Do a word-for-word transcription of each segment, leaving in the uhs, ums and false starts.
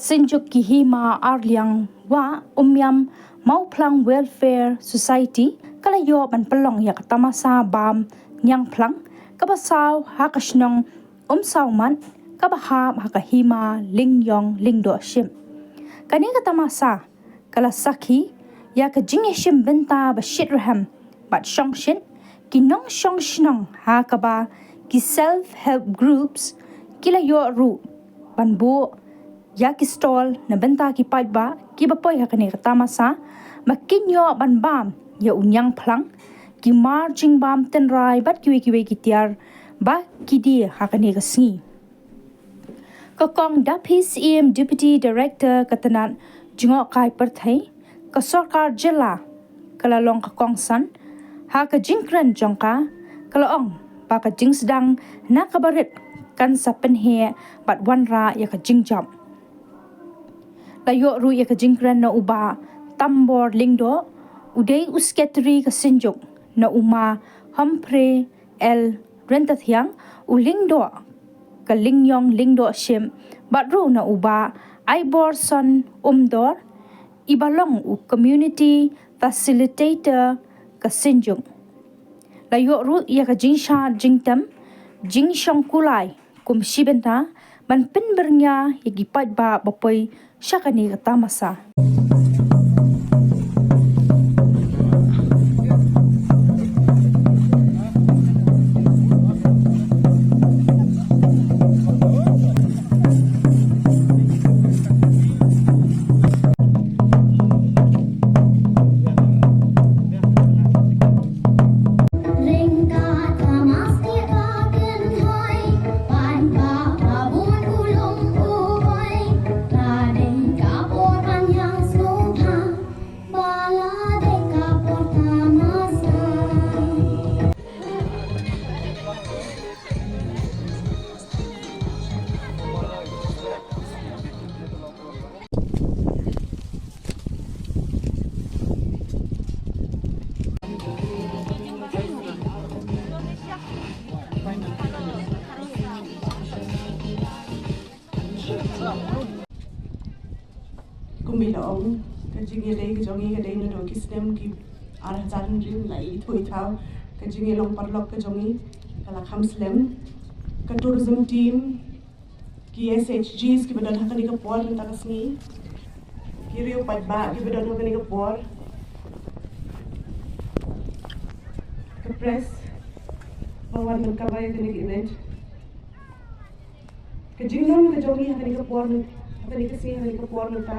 Synjuk ki Hima Arliang Wah Umiam Mawphlang Welfare Society ka la ïoh ban pynlong ïa ka tamasa bam ñiangphlang kaba saw ha ka shnong Umsawmat kaba hap ha ka Hima Lyngïong Lyngdoh Ship. Kane ka tamasa ka la sakhi ïa ka jingïashim bynta ba shitrhem bad shongshit, ki nongshong shnong ha kaba ki self help groups ki la ïoh ruh ban buh ïa ki stall na bynta ki paidbah kiba poi ha kane ka tamasa ba kin ïoh ban bam ïa u ñiangphlang, ki mar jingbam tynrai bad kiwei kiwei ki tiar ba ki die ha kane ka sngi. Ka Kong Daphi Syiem, Deputy Director ka tnat jngohkai pyrthei ka sorkar jylla, ka la long ka kongsan ha ka jingkren jong ka, ka la ong ba ka jingsdang na kaba rit kan sa pynheh bad wanrah ïa ka jingjop. La ïoh ruh ïa ka jingkren na u Bah Tambor Lyngdoh, u dei u Secretary ka Synjuk, na u Ma Humphrey L Ryntathiang, u Lyngdoh ka Lyngïong Lyngdoh Ship, bad ruh na u Bah Aiborson Umdor, iba long u Community Facilitator ka Synjuk. La ïoh ruh ïa ka jingshad jingtem, jingshongkulai kum shi bynta ban pynbyrngia ïa ki paidbah ba poi sha kane ka tamasa. Kumba la ong, ka jingïadei ka jong ngi ka dei naduh ki snem ki ar hajar hynriew, la ithuh ithaw. Ka jingïalong paralok ka jong ngi ka la kham slem. Ka tourism team, ki S H Gs kiba don ha kane ka por mynta ka sngi, ki riew paidbah kiba don ha kane ka por, ka press ba wan ban cover ïa kane ka event. Ka jinglong ka jong ngi ha kane ka por, ha kane ka sngi, ha kane ka por mynta,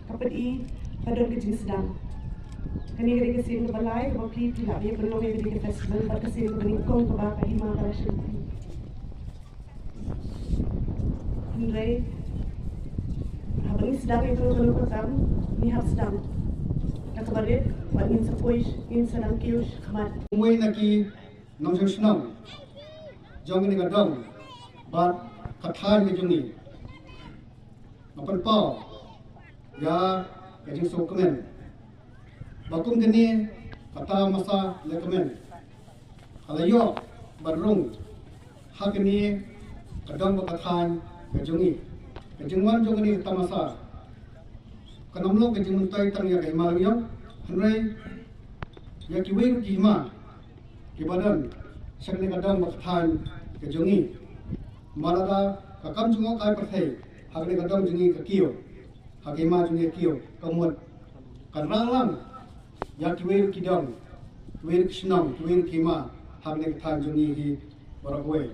ka pyni ba don ka jingsdang. Kane ka dei ka sien kaba lai kaba phi, phi lah ban ïa pynlong ïa kane ka festival bad ka sien kaba nyngkong kaba ka Hima ka la shim. Hynrei haba ngi sdang ïa kano kano ka kam, ngi hap sdang da kaba rit bad ngin sa poi, ngin sa dang kiew shakhmat. Kumwei na ki nongshong shnong jong kane ka dong bad ka thaiñ ka jong ngi, nga pynpaw ïa ka jingsngewkmen ba kum kane ka tamasa lehkmen ka la ïoh ban rung ha kane ka dong bad ka thaiñ ka jong ngi. Ka jingwan jong kane ka tamasa kan ym long ka jingmyntoi tang ïa ka Hima Lyngïong, hynrei ïa kiwei ruh ki hima kiba don sha kane ka dong bad ka thaiñ ka jong ngi. Namar lada ka kam jngohkai pyrthei ha kane ka dong jong ngi ka kiew, ha ka hima jong ngi ka kiew, ka mut kan rah lang ïa kiwei ruh ki dong, kiwei ruh ki shnong, kiwei ruh ki hima ha kane ka thaiñ jong ngi hi baroh kawei.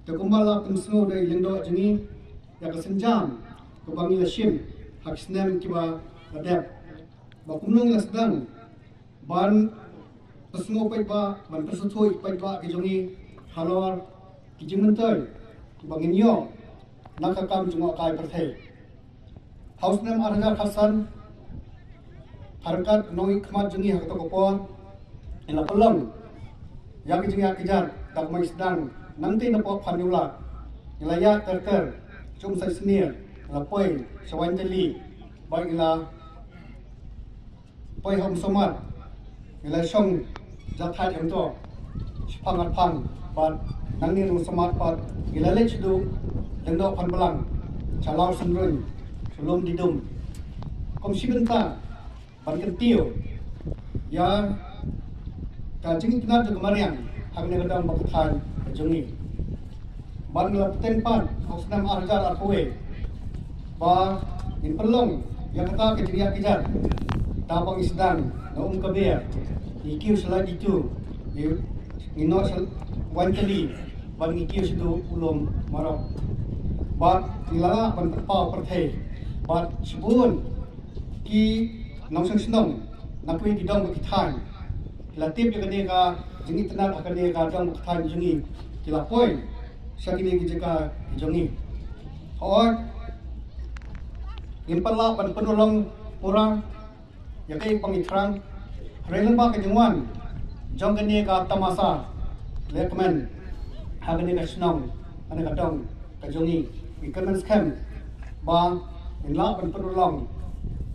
Te kumba la pynsngew da i Lyngdoh jong ngi, ïa ka sienjam kaba ngi la shim ha ki snem kiba la dep, ba kumno ngi la sdang ban pynsngew paidbah, ban pynsngewthuh paidbah ki jong ngi halor ki jingmyntoi kiba ngin ïoh na ka kam jngohkai pyrthei. Ha u snem ar hajar khatsan, ha ryngkat nongmihkhmat jong ngi ha kato ka por, ngi la pynlong ïa ka jingïakajia da kaba ngi sdang nangtei napoh Phanniewlah. Ngi la ïaid ter ter sha Umsai Snier, ngi la poi sha Waintylli, bad ngi la poi ha Umsawmat, ngi la shong jathaid hangto shiphang arphang bad Nangne nong smat pat ki la leit sha duk, dang dok pan blang, sha law sumrun, sha lum di dum. Kum shi bynta ban kyntiew ïa ka jingitynnad jong ka mariang ha kane ka dong ba ka thaiñ ka jong ngi. Ban la pynpaw pat ha u snem ar hajar arphew wei ba ngin pynlong ïa kata ka jingïakajia da ba ngi sdang na Um Kaber, ngi kiew sha Laitditu, ngi, ngi noh sha Waintree, ban ngi kiew sha duk u lum Marok. Bad ngi la lah ban pynpaw pyrthei bad shibun ki nongshong shnong na kiwei ki dong ba ki thaiñ ki la tip ïa kane ka jingitynnad ha kane ka dong ba ka thaiñ jong ngi, ki la poi sha kine ki jaka ki jong ngi. Hooid, ngim pat lah ban pynurlong pura ïa kaei ba ngi thrang. Hynrei lyngba ka jingwan jong kane ka tamasa lehkmen ha kane ka shnong, kane ka dong ka jong ngi, ngi kyrmen skhem ba ngin lah ban pynurlong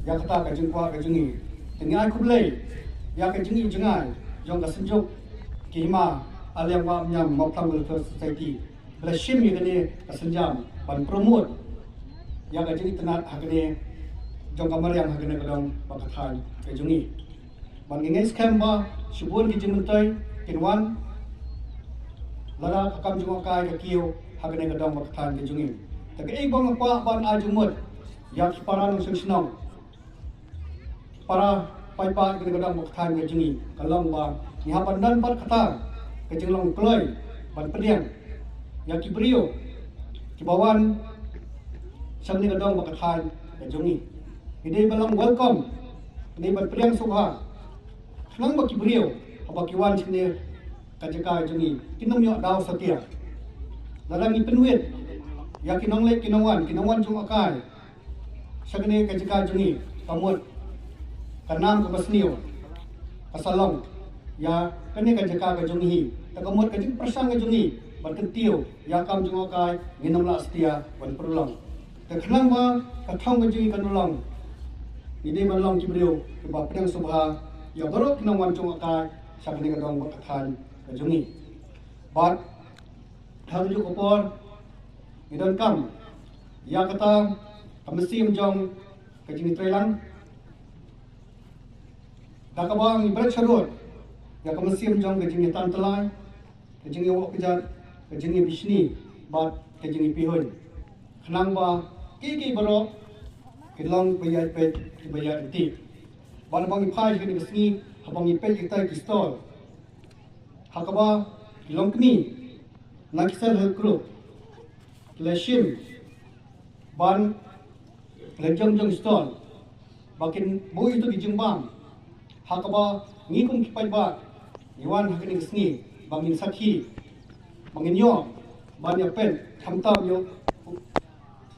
ïa kata ka jingkwah ka jong ngi. Te ngi ai khublei ïa ka jingïohi jngai jong ka Synjuk ki Hima Aliang Wah Niam Mawphlang Welfare Society ba la shim ïa kane ka sienjam ban promote ïa ka jingitynnad ha kane jong ka mariang ha kane ka dong ba ka thaiñ ka jong ngi. Bad ngi ngeit skhem ba shibun ki jingmyntoi kin wan lada ka kam jngohkai ka kiew ha kane ka dong ba ka thaiñ ka jong ngi. Te kaei ba nga kwah ban ai jingmut ïa ki para nongshong shnong, para paidbah kane ka dong ba ka thaiñ ka jong ngi, ka long ba ngi hap ban don bad kata ka jinglong kloi ban pdiang ïa ki briew kiba wan sha kane ka dong ba ka thaiñ ka jong ngi. Ngi dei ban long welcome, ngi dei ban pdiang sngewbha. Khnang ba ki briew haba ki wan sha kane ka jaka ka jong ngi, kin ym ïoh daw satia. Lada ngi pynwit ïa ki nongleit ki nongwan, ki nongwan jngohkai sha kane ka jaka jong ngi, ka mut ka nam kaba sniew ka sa long ïa kane ka jaka ka jong ngi. Te ka mut ka jingpyrshang ka jong ngi ban kyntiew ïa kam jngohkai, ngin ym lah satia ban pynurlong. Te khnang ba ka thong ka jong ngi kan urlong, ngi dei ban long ki briew kiba pdiang sngewbha ïa baroh ki nongwan jngohkai sha kane ka dong ba ka thaiñ ka jong ngi. Bad ha kajuh ka por ngi donkam ïa kata ka mynsiem jong ka jingïatreilang, da kaba ngi bret sharud ïa ka mynsiem jong ka jingïatantalai, ka jingïawoh kjat, ka jingïabishni bad ka jingïapihuiñ, khnang ba kiei kiei baroh kin long ba ïaid peit kiba ïaid ryntih. Bad haba ngi phai ha kane ka sngi, haba ngi peit ïa kita ki stall ha kaba ki longkmie na ki self help group ki la shim ban la jong jong stall ba kin buh ïa ki jingbam, ha kaba ngi kum ki paidbah ngi wan ha kane ka sngi ba ngin sakhi, ba ngin ïoh ban ïa peit, khamtam ïoh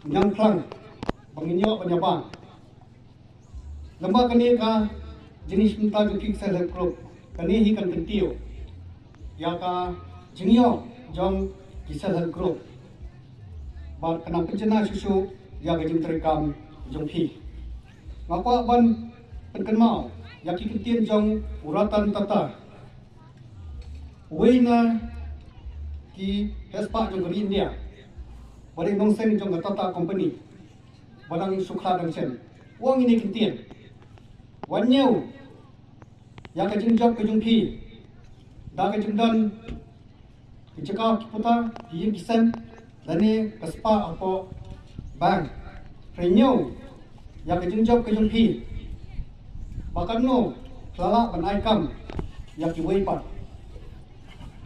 ñiangkhlang, ba ngin ïoh ban ïa bang. Lem bad kane ka jingïashim bynta jong ki self help group, kane hi kan kyntiew ïa ka jingïoh jong ki self help group. Bad kan nang pynjanai shuh shuh ïa ka jingtrei kam jong phi. Nga kwah ban pynkynmaw ïa ki kyntien jong u Ratan Tata, uwei na ki heh spah jong ka ri India, ba dei nongseng jong ka Tata Company ba dang shu khlad dang shen. U ong ïa kine ki kyntien: wat ñiew ïa ka jingjop ka jong phi da ka jingdon ki jaka ki puta, ki ïing ki sem, lane ka spah hapoh bank. Hynrei ñiew ïa ka jingjop ka jong phi ba katno phi la lah ban ai kam ïa kiwei pat.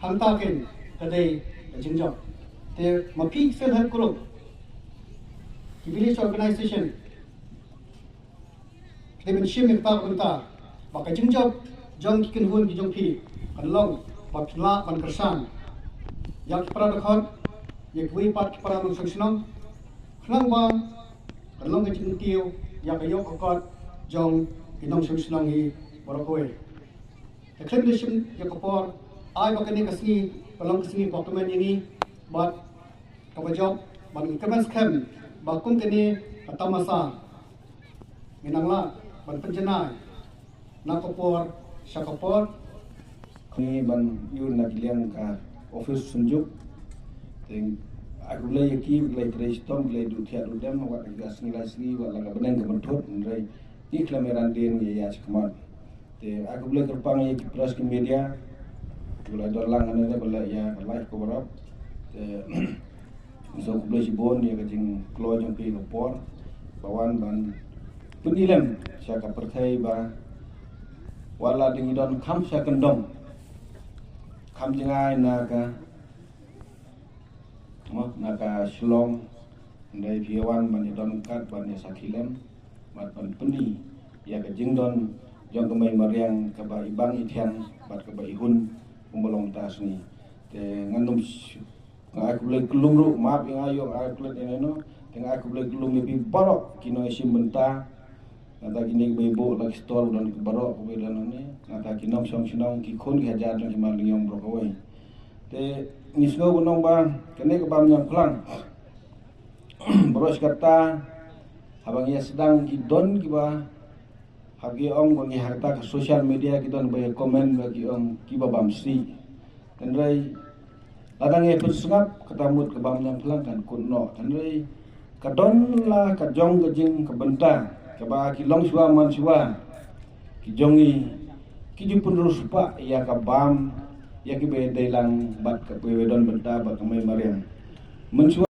Hangta keiñ ka dei ka jingjop. Te ma phi ki self help group, ki village organization, phi dei ban shim ïa kata ka bynta ba ka jingjop jong ki kynhun ki jong phi kan long ba phin lah ban kyrshan ïa ki para dkhot, ïa kiwei pat ki para nongshong shnong, khnang ba kan long ka jingkyntiew ïa ka ïoh ka kot jong ki nongshong shnong hi baroh kawei. Te khlem da shim ïa ka por, ai ba kane ka sngi ka long ka sngi ba kmen ïa ngi, bad kaba jop, bad ngi kyrmen skhem ba kum kane ka tamasa ngin nang lah ban pynjanai na ka por sha ka por. Ngi ban ïoh na ki liang ka office Synjuk, Ai khublei ïa ki, khublei trei shitom, khublei duh thiah duh dem, wat la ka sngi lai sngi, wat la ka bneng ka mynthut, hynrei ngi khlem ïa ran dien ngi ïa sha khmat. Te ai khublei kyrpang ïa ki press ki media, khublei don lang hangne ba la ïa ka live cover up. Te ngi sngewkhublei shibun ïa ka jingkloi jong phi ka por ba wan ban pyni lem sha ka pyrthei ba wat la dang don kham sha kyndong, kham jngai na ka mo na ka Shillong, hynrei phi wan ban ïa don kat ban ïa sakhi lem, ban ban pyni ïa ka jingdon jong ka mei mariang kaba i bang i thiang bad kaba i hun kumba long ta sngi. Te ngan ym nga ai khublei kyllum ruh, map ïa nga ïoh ai khublei ïa no, te nga ai khublei kyllum ïa phi baroh ki nongshim bynta. Nangta kine kiba ïa buh la ki stall don ki baroh kiba ïa don hangne. Nangta ki nongshong shnong ki khun ki hajar don ki ma lyngngoh baroh kawei. Te ngi sngew ba nong ba kane ka bam ñiam phlang baroh shi katta haba ngi ïa sdang ki don kiba hap ki ong ba ngi ha kata ka social media ki don ba ïa comment ba ki ong kiba bam sih. Hynrei lada ngi pynsngap kata mut ka bam ñiam phlang kan kut noh. Hynrei ka don la ka jong ka jing ka bynta kaba ki longshuwa manshuwa ki jong ngi ki ju pynrus pah ïa ka bam ïa kiba dei lang bad ka ba don bynta bad ka mei mariang. Manshuwa